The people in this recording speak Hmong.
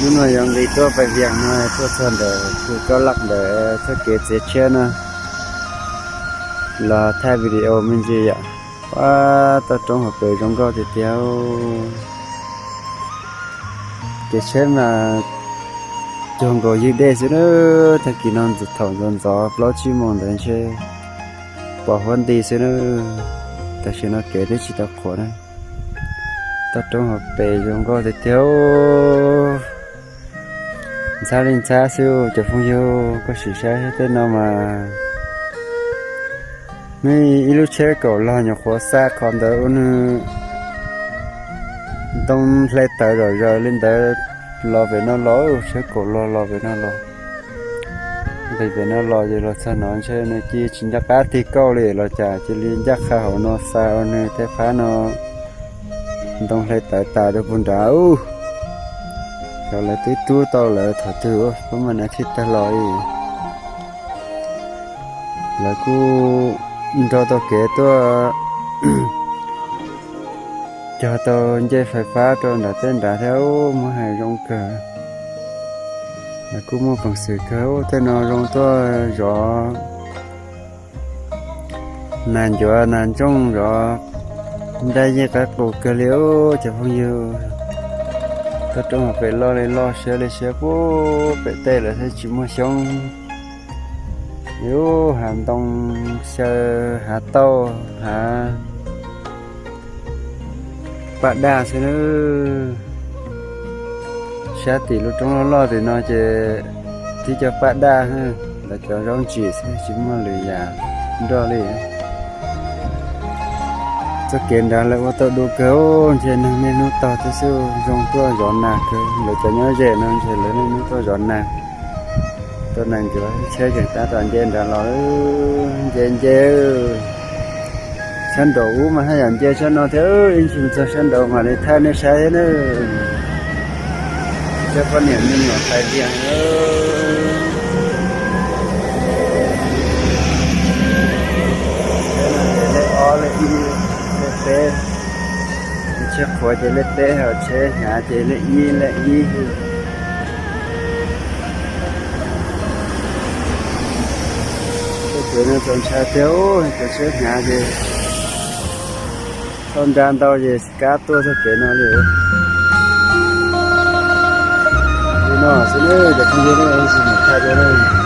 Hnub no yuav nqis tuaj Pais Vias no tuaj txog ntawm Phu Kab Laj ntawm txoj kev txiav tshiab no los thaij video me ntsis yom. Ua, toj roob hauv pes zoo nkauj tiag tiag. Kev tsheb mas cuag nkaus ywg dej xwb na. Tag kis no ntxov thaum ntxov ntxov plaub tsib moos ntawd ntshe pom huab nti xwb na. Tam sim no kev twb tsis tau qhuav na. Toj roob hauv pes zoo nkauj tiag tiag. Ntxhab li ntxhab xwb cov phooj ywg, koj sim saib tej no mas, nws ib lub tsheb kaum log nyuam qhuav xa qhov ntawd ua nws ntoo hle tawv zom zaws li ntawd los pem no los, tsheb kaum log los pem no los. Nqis pem no los ces los txog no ntshe nws cia tsis nco qab tig kauj li los cas cia li ncaj qha hauv no xa ua nws tej phab no ntoo hle tawv tas rau puag nrad. Xyov lawv twb rub tau lawv thaum twg, pab mas nav thij tag los li. Lawv kuj nrog tau kev tuaj cog tau ncej fais fab rau nram tej nrad thiab, muab hais zoo kawg. Lawv kuj muaj peev xwm kawg. Tej no zoo tuaj zov nas ncuav nas ntsooj, zov nraj yij qaib qus kawg li cov phooj ywg. Toj roob hauv pes loj li loj, siab li siab, puag pem tej lawm thiab tsis muaj xyoob. Yus hav ntoo, xyaw, hav tauj, hav paj daj xwb na. Sab tim lub roob loj loj tim no ces tib co paj daj, lawv cov zaub ntsim xwb tsis muaj lwm yam nroj li. Txoj kev nrad lawv ua tau du kawg, ntshe neeg niaj hnub tog thiab xwb, zoo tuaj zov nas kawg. Lawv cov nyob ze no ntshe lawv niaj hnub tuaj zov nas. Tuaj nas ncuav, tsheb tseem tab tom nce nrad los, nce nce. Sab nraum ub mas haj yam nce sab no thiab, ib ntsis txog sab nraud mam li thaij nej saib thiab na. Cov poj niam me nyuam Pais Vias. Lej ob lej ib, lej peb. Tsheb qhuav ces lej peb, ho tsheb hnyav ces lej ib lej ib. Tej kev no txaus ntshai tiag, cov tsheb hnyav ces thauj nra ntau ces kab tuaj txoj kev no li. Li no xwb ne, cov phooj ywg, ib ntsis mam thaij dua na.